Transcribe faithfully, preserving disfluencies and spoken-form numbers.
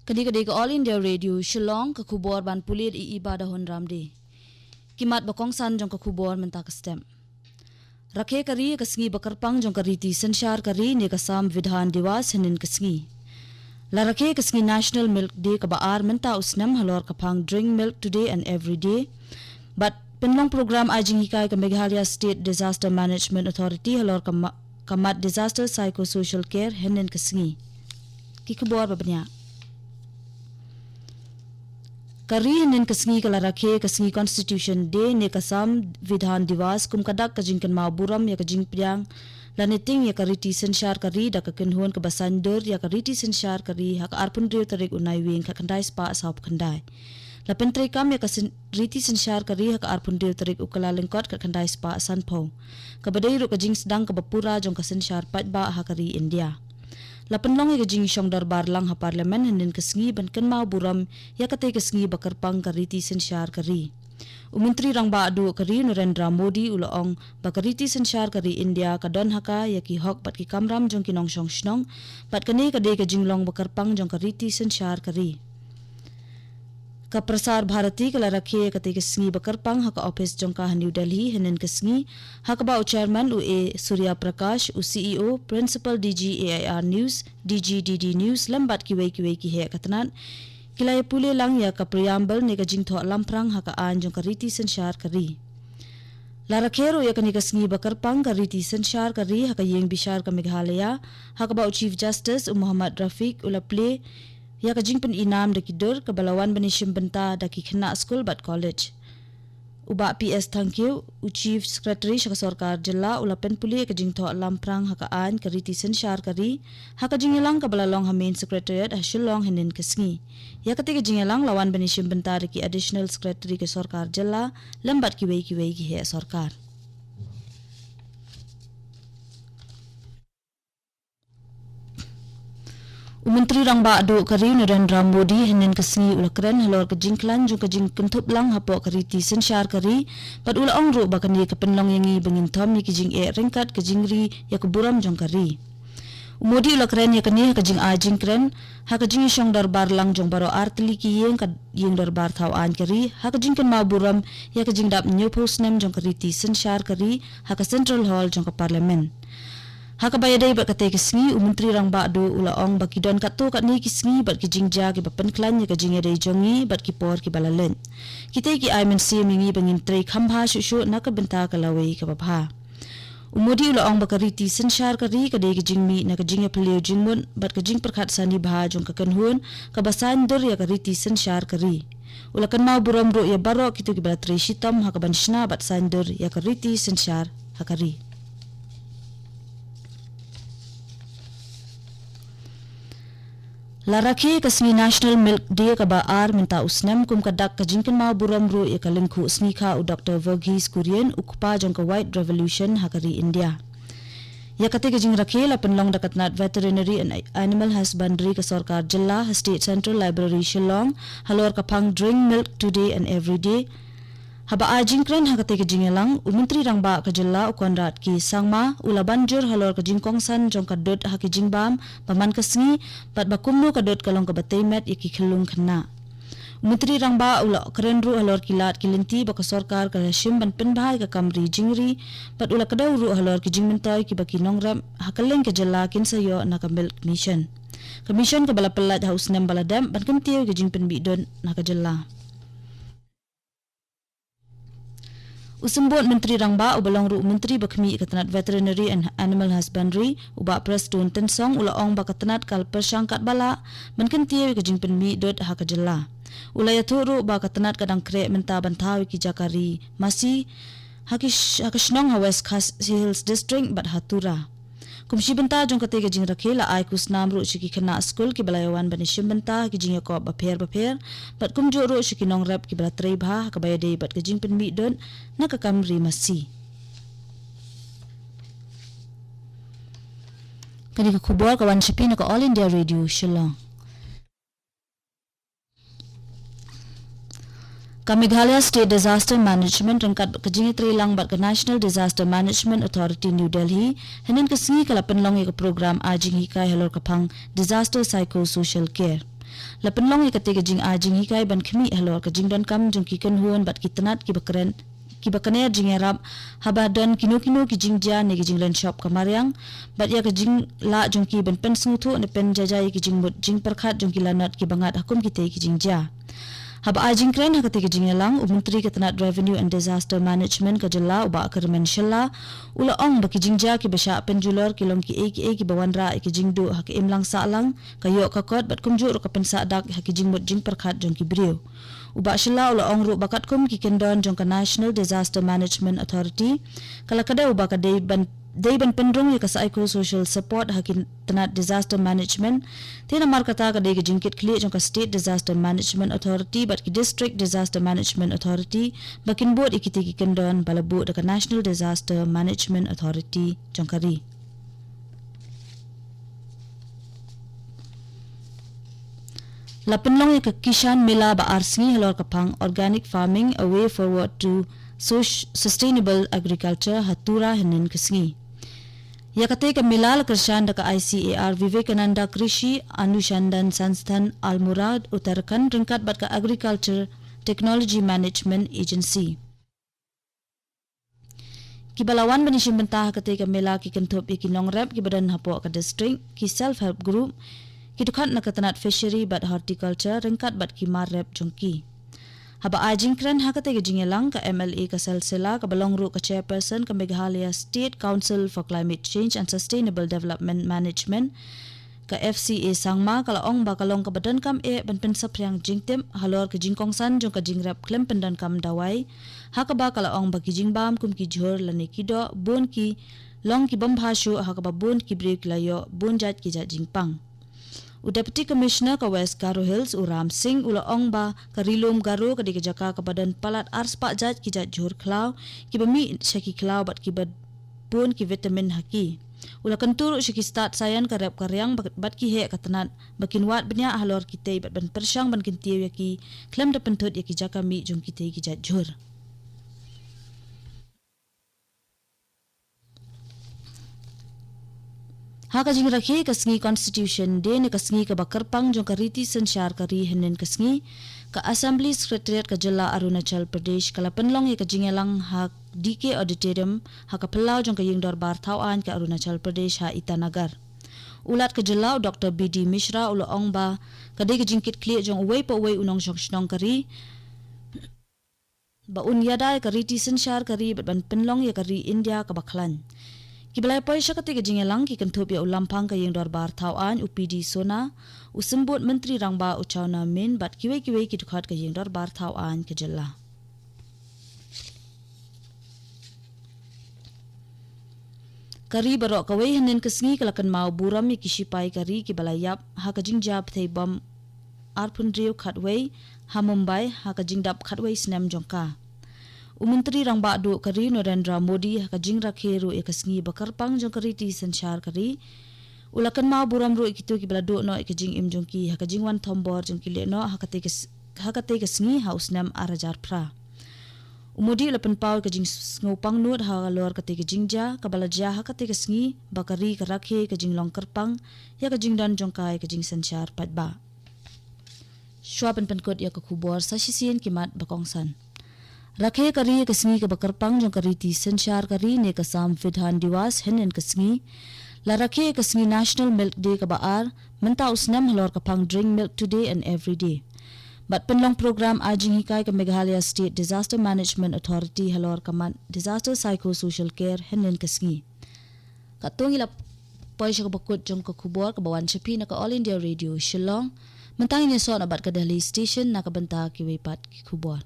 Kane ka dei ka All India Radio Shillong, ka khubor ban pule da i Iba da Hun Ramde. Ki mat ba kongsan jong ka khubor mynta ka step. Rakhe ka ri ka sngi ba kyrpang jong ka riti synshar ka ri ne ka Samvidhan Diwas hynnin ka sngi. La rakhe ka sngi National Milk Day kaba ar mynta u snem halor ka phang Drink Milk Today and Every Day. Bad pynlong program ai jinghikai ka Meghalaya State Disaster Management Authority halor ka ma-, ka mat Disaster Psychosocial Care hynnin ka sngi. Ki khubor ba bniah. Ka ri hynnin ka sngi ka la rakhe ka sngi Constitution Day ne ka Samvidhan Diwas kum ka dak ka jingkynmaw burom ïa ka jingpdiang lane tieng ïa ka riti synshar ka ri da ka kynhun kaba saiñdur ïa ka riti synshar ka ri ha ka arphew hynriew tarik u Naiwieng khatkhyndai spah sawphew khyndai. La pyntreikam ïa ka syn-, riti synshar ka ri ha ka arphew hynriew tarik u Kyllalyngkot khatkhyndai spah sanphew. Kaba dei ruh ka jingsdang kaba pura jong ka synshar paidbah ha ka ri India. La pynlong ïa ka jingïashong dorbar lang ha Parliament hynnin ka sngi ban kynmaw burom ïa katei ka sngi ba kyrpang ka riti synshar ka ri. U Myntri Rangbah Duh ka ri Narendra Modi u la ong ba ka riti synshar ka ri India ka don ha ka ïa ki hok bad ki kamram jong ki nongshong shnong, bad kane ka dei ka jinglong ba kyrpang jong ka riti synshar ka ri. Ka Prasar Bharati ka la rakhe katei ka sngi ba kyrpang ha ka ophis jong ka ha New Delhi hynnin ka sngi, ha kaba u Chairman u A Surya Prakash, u C E O, Principal D G A I R News, D G D D News lem bad kiwei kiwei ki heh ka tnat ki la ïa pule lang ïa ka preamble ne ka jingthoh lamphrang ha ka aiñ jong ka riti synshar ka ri. La rakhe ruh ïa kane ka sngi ba kyrpang ka riti synshar ka ri ha ka ïing bishar ka Meghalaya, ha kaba u Chief Justice u Mohammad Rafiq u la plie ïa ka jingpyni nam da ki dur kaba la wan ban ïashim bynta da ki khynnah skul bad college. U Bah P S Thangkhiew, u Chief Secretary sha ka Sorkar Jylla, u la pynpule ïa ka jingthoh lamphrang ha ka aiñ ka riti synshar ka ri ha ka jingïalang kaba la long ha Main Secretariat ha Shillong hynnin ka sngi. Ïa katei ka jingïalang la wan ban ïashim bynta da ki Additional Secretary ka Sorkar Jylla lem bad kiwei kiwei ki heh sorkar. U Myntri Rangbah Duh ka ri Narendra Modi hynnin ka sngi u la kren halor ka jingkhlaiñ jong ka jingkynthup lang hapoh ka riti synshar ka ri, bad u la ong ruh ba kane ka pynlong ïa ngi ba ngin thom ïa ki jingeh ryngkat ka jingri ïa ka burom jong ka ri. U Modi u la kren ïa kane ha ka jingai jingkren ha ka jingïashong dorbar lang jong baroh artylli ki ïing, ka ïing dorbar thaw aiñ ka ri, ha ka jingkynmaw burom ïa ka jingdap hynñiewphew snem jong ka riti synshar ka ri ha ka Central Hall jong ka Parliament. Ha kaba ïadei bad katei ka sngi, u Myntri Rangbah Duh u la ong ba ki don katto katne ki sngi bad ki jingjia kiba pynkhlaiñ ïa ka jingïadei jong ngi bad ki por kiba la leit. Kitei ki ai mynsiem ïa ngi ba ngin trei kham bha shuh shuh na ka bynta ka lawei kaba bha. U Modi u la ong ba ka riti synshar ka ri ka dei ka jingmih na ka jingïaphylliew jingmut bad ka jingpyrkhat sani bha jong ka kynhun kaba saiñdur ïa ka riti synshar ka ri. U la kynmaw burom ruh ïa baroh kito kiba la trei shitom ha kaban shna bad saiñdur ïa ka riti synshar ha ka ri. La rakhe ka sngi National Milk Day kaba ar mynta u snem kum ka dak ka jingkynmaw burom ruh ïa ka lyngkhuh sngikha u Doktor Verghese Kurien, u kpa jong ka White Revolution ha ka ri India. Ïa katei ka jingrakhe la pynlong da ka tnat Veterinary and Animal Husbandry ka Sorkar Jylla ha State Central Library Shillong halor ka phang Drink Milk Today and Every Day. Haba ai jingkren ha katei ka jingïalang, u Myntri Rangbah ka Jylla u Conrad K Sangma u la ban jur halor ka jingkongsan jong ka dud ha ki jingbam ba man ka sngi, bad ba kumno ka dud ka long kaba tei met ïa ki khyllung khynnah. U Myntri Rangbah u la kren ruh halor ki lad ki lynti ba ka sorkar ka la shim ban pynbha ïa ka kam ri jingri, bad u la kdew ruh halor ki jingmyntoi kiba ki nongrep ha kylleng ka jylla kin sa ïoh na ka Milk Mission. Ka mission kaba la pyllait ha u snem ba la dep ban kyntiew ïa ka jingpynmih dud na ka jylla. U Symbud Myntri Rangbah uba long ruh u Myntri ba khmih ka tnat Veterinary and Animal Husbandry, u Bah Prestone Tynsong, u la ong ba ka tnat ka la pyrshang katba lah ban kyntiew ïa ka jingpynmih dud ha ka jylla. U la ïathuh ruh ba ka tnat ka dang khreh mynta ban thaw ïa ki jaka ri masi ha ki sh-, ha ka shnong ha West Khasi Hills District bad ha Tura. Kum shi bynta jong katei ka jingrakhe, la ai khusnam ruh sha ki khynnah skul kiba la ïawan ban ïashim bynta ha ki jingïakop bapher bapher, bad kumjuh ruh sha ki nongrep kiba la trei bha ha kaba ïadei bad ka jingpynmih dud na ka kam ri masi. Kane ka khubor ka wan sha phi na ka All India Radio Shillong. Ka Meghalaya State Disaster Management ryngkat ka jingïatreilang bad ka National Disaster Management Authority New Delhi, hynnin ka sngi ka la pynlong ïa ka program ai jinghikai halor ka phang Disaster Psychosocial Care. La pynlong ïa kata ka jingai jinghikai ban khmih halor ka jingdonkam jong ki kynhun bad ki tnat kiba kren, kiba kner jingïarap haba don kino kino ki jingjia ne ki jinglynshop ka mariang, bad ïa ka jinglah jong ki ban pynsngewthuh ne pynjaja ïa ki jingmut jingpyrkhat jong ki lanot kiba ngat ha kum kitei ki jingjia. Haba ai jingkren ha katei ka jingïalang, u Myntri ka tnat Revenue and Disaster Management ka jylla, u Bah Kyrmen Shylla, u la ong ba ki jingjia kiba shah pynjulor ki long kiei kiei kiba wanrah ïa ki jingduh ha ka imlang sahlang, ka ïoh ka kot bad kumjuh ruh ka pynsah dak ha ki jingmut jingpyrkhat jong ki briew. U Bah Shylla u la ong ruh ba katkum ki kyndon jong ka National Disaster Management Authority, ka la kdew ba ka dei ban, dei ban pynrung ïa ka psychosocial support ha ki tnat disaster management. Te namar kata ka dei ka jingkitkhlieh jong ka State Disaster Management Authority bad ki District Disaster Management Authority ba kin bud ïa kitei ki kyndon ba la buh da ka National Disaster Management Authority jong ka ri. La pynlong ïa ka Kishan Mela ba ar sngi halor ka phang Organic Farming, A Way Forward to Soc-, Sustainable Agriculture ha Tura hynnin ka sngi. Ïa katei ka mela la kyrshan da ka I C A R Vivekananda Krishi Anushandan Sansthan Almora Uttarakhand ryngkat bad ka Agriculture Technology Management Agency. Kiba la wan ban ïashim bynta ha katei ka mela ki kynthup ïa ki nongrep kiba don hapoh ka district, ki self help group, ki dkhot na ka tnat fishery bad horticulture ryngkat bad ki mar rep jong ki. Haba ai jingkren ha katei ka jingïalang, ka M L A ka Salsela kaba long ruh ka chairperson ka Meghalaya State Council for Climate Change and Sustainable Development Management, ka F C A Sangma, ka la ong ba ka long kaba donkam eh ban pynsaphriang jingtip halor ka jingkongsan jong ka jingrep khlem pyndonkam dawai, ha kaba ka la ong ba ki jingbam kum ki jhur lane ki doh bun ki long ki bym bha shuh, ha kaba bun ki briew ki la ïoh bun jait ki jait jingpang. U Deputy Commissioner ka West Garo Hills, u Ram Singh, u la ong ba ka Ri Lum Garo ka dei ka jaka kaba don palat arspah jait ki jait jhur khlaw kiba mih sha ki khlaw bad kiba bun ki vitamin ha ki. U la kyntu ruh sha ki stad saian ka rep ka riang bad, bad ki heh ka tnat ba kin wad bniah halor kitei bad ban pyrshang ban kyntiew ïa ki khlem da pynthut ïa ki jaka mih jong kitei ki jait jhur. Ha ka jingrakhe ka sngi Constitution Day ne ka sngi kaba kyrpang jong ka riti synshar ka ri hynnin ka sngi, ka Assembly Secretariat ka jylla Arunachal Pradesh ka la pynlong ïa ka jingïalang ha D K Auditorium ha ka phyllaw jong ka ïing dorbar thaw aiñ ka Arunachal Pradesh ha Itanagar. U Lat ka jylla u Doctor B D Mishra u la ong ba ka dei ka jingkitkhlieh jong uwei pa uwei u nongshong shnong ka ri ba un ïada ïa ka riti synshar ka ri bad ban pynlong ïa ka ri India kaba khlaiñ. Kiba la poi sha katei ka jingïalang ki kynthup ïa u Lamphang ka ïing dorbar thaw aiñ u P D Sona, u Symbud Myntri Rangbah u Chawna Min bad kiwei kiwei ki dkhot ka ïing dorbar thaw aiñ ka jylla. Ka ri baroh kawei hynnin ka sngi ka la kynmaw burom ïa ki shipai ka ri kiba la ïap ha ka jingjia pyrthei bom arphew hynriew khatwei ha Mumbai ha ka jingdap khatwei snem jong ka. U Myntri Rangbah Duh ka ri Narendra Modi ha ka jingrakhe ruh ïa ka sngi ba kyrpang jong ka riti synshar ka ri, u la kynmaw burom ruh ïa kito kiba la duh noh ïa ka jingim jong ki ha ka jingwan thombor jong ki lehnoh ha katei ka s-, ha katei ka sngi ha u snem ar hajar phra. U Modi u la pynpaw ïa ka jingsngewpang nud halor katei ka jingjia kaba la jia ha katei ka sngi ba ka ri ka rakhe ïa ka jinglong kyrpang ïa ka jingdon jong ka ïa ka jingsynshar paidbah. Shuwa ban pynkut ïa ka khubor, sa shisien ki mat ba kongsan. Rakhe ka ri ïa ka sngi kaba kyrpang jong ka riti synshar ka ri ne ka Samvidhan Diwas hynnin ka sngi. La rakhe ïa ka sngi National Milk Day kaba ar mynta u snem halor ka phang Drink Milk Today and Every Day. Bad pynlong program ai jinghikai ka Meghalaya State Disaster Management Authority halor ka mat Disaster Psychosocial Care hynnin ka sngi. Katto ngi la poi sha kaba kut jong ka khubor kaba wan sha phi na ka All India Radio Shillong. Mynta ngin ïasoh noh bad ka Delhi Station na ka bynta kiwei pat ki khubor.